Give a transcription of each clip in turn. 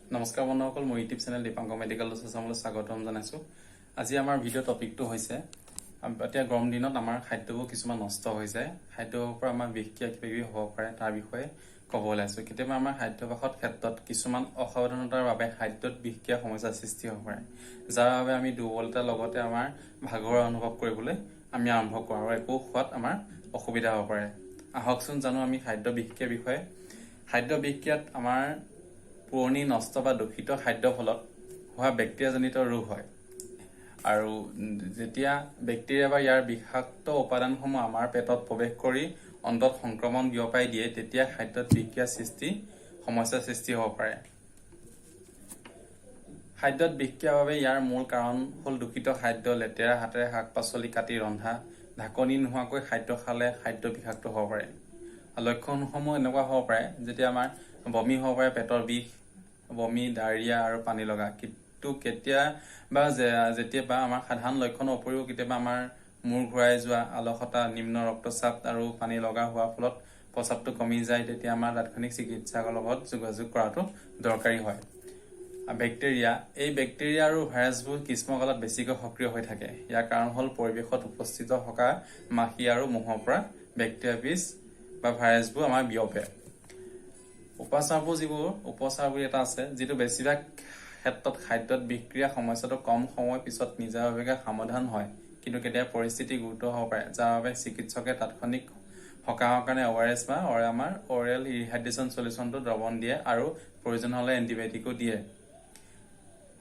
নমস্কাৰ বন্ধুসকল, মোৰ ইউটিউব চেনেল দীপাংক মেডিকেল আছামলৈ স্বাগতম জনাইছোঁ। আজি আমাৰ ভিডিঅ' টপিকটো হৈছে, এতিয়া গৰম দিনত আমাৰ খাদ্যবোৰ কিছুমান নষ্ট হৈ যায়। খাদ্যৰ পৰা আমাৰ বিষক্ৰিয়া কিবা কিবি হ'ব পাৰে, তাৰ বিষয়ে ক'ব ওলাইছোঁ। কেতিয়াবা আমাৰ খাদ্যাভ্যাসৰ ক্ষেত্ৰত কিছুমান অসাৱধানতাৰ বাবে খাদ্যত বিষক্ৰিয়া সমস্যাৰ সৃষ্টি হ'ব পাৰে, যাৰ বাবে আমি দুৰ্বলতাৰ লগতে আমাৰ ভাগৰুৱা অনুভৱ কৰিবলৈ আমি আৰম্ভ কৰোঁ আৰু একো খোৱাত আমাৰ অসুবিধা হ'ব পাৰে। আহকচোন জানো আমি খাদ্য বিষক্ৰিয়াৰ বিষয়ে। খাদ্য বিষক্ৰিয়াত আমাৰ পুৰণি, নষ্ট বা দূষিত খাদ্যৰ ফলত হোৱা বেক্টেৰিয়াজনিত ৰোগ হয় আৰু যেতিয়া বেক্টেৰিয়া বা ইয়াৰ বিষাক্ত উপাদানসমূহ আমাৰ পেটত প্ৰৱেশ কৰি অন্তত সংক্ৰমণ বিয়পাই দিয়ে, তেতিয়া খাদ্যত বিষক্ৰিয়া সমস্যাৰ সৃষ্টি হ'ব পাৰে। খাদ্যত বিষক্ৰিয়াৰ বাবে ইয়াৰ মূল কাৰণ হ'ল দূষিত খাদ্য, লেতেৰা হাতেৰে শাক পাচলি কাটি ৰন্ধা, ঢাকনি নোহোৱাকৈ খাদ্য খালে খাদ্য বিষাক্ত হ'ব পাৰে। লক্ষণসমূহ এনেকুৱা হ'ব পাৰে, যেতিয়া আমাৰ বমি হ'ব পাৰে, পেটৰ বিষ, বমি, ডায়েৰিয়া আৰু পানী লগা। কিন্তু কেতিয়াবা যেতিয়াবা আমাৰ সাধাৰণ লক্ষণৰ উপৰিও কেতিয়াবা আমাৰ মূৰ ঘূৰাই যোৱা, আলসতা, নিম্ন ৰক্তচাপ আৰু পানী লগা হোৱাৰ ফলত প্ৰস্ৰাৱটো কমি যায়, তেতিয়া আমাৰ তাৎক্ষণিক চিকিৎসকৰ লগত যোগাযোগ কৰাটো দৰকাৰী হয়। বেক্টেৰিয়া, এই বেক্টেৰিয়া আৰু ভাইৰাছবোৰ গ্ৰীষ্মকালত বেছিকৈ সক্ৰিয় হৈ থাকে। ইয়াৰ কাৰণ হ'ল পৰিৱেশত উপস্থিত থকা মাখি আৰু মহৰ পৰা বেক্টেৰিয়া বীজ বা ভাইৰাছবোৰ আমাৰ বিয়পে। উপচাৰবোৰ, যিবোৰ উপচাৰ বুলি এটা আছে, যিটো বেছিভাগ ক্ষেত্ৰত খাদ্যত বিষক্ৰিয়া সমস্যাটো কম সময়ৰ পিছত নিজাববীয়াকৈ সমাধান হয়। কিন্তু কেতিয়াবা পৰিস্থিতি গুৰুতৰ হ'ব পাৰে, যাৰ বাবে চিকিৎসকে তাৎক্ষণিক সকাহৰ কাৰণে অ' আৰ এছ বা আমাৰ অৰেল ৰিহাইড্ৰেশ্যন চলিউশ্যনটো দ্ৰৱণ দিয়ে আৰু প্ৰয়োজন হ'লে এণ্টিবায়'টিকো দিয়ে।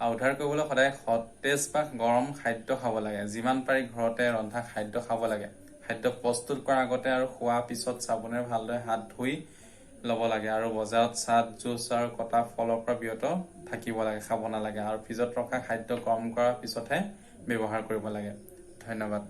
আৰু উদ্ধাৰ কৰিবলৈ সদায় সতেজ বা গৰম খাদ্য খাব লাগে। যিমান পাৰি ঘৰতে ৰন্ধা খাদ্য খাব লাগে। খাদ্য প্ৰস্তুত কৰাৰ আগতে আৰু খোৱাৰ পিছত চাবোনেৰে ভালদৰে হাত ধুই ল'ব লাগে আৰু বজাৰত চাট, জুচ আৰু কটা ফলৰ পৰা বিৰত থাকিব লাগে, খাব নালাগে আৰু ফ্ৰিজত ৰখা খাদ্য গৰম কৰাৰ পিছতহে ব্যৱহাৰ কৰিব লাগে। ধন্যবাদ।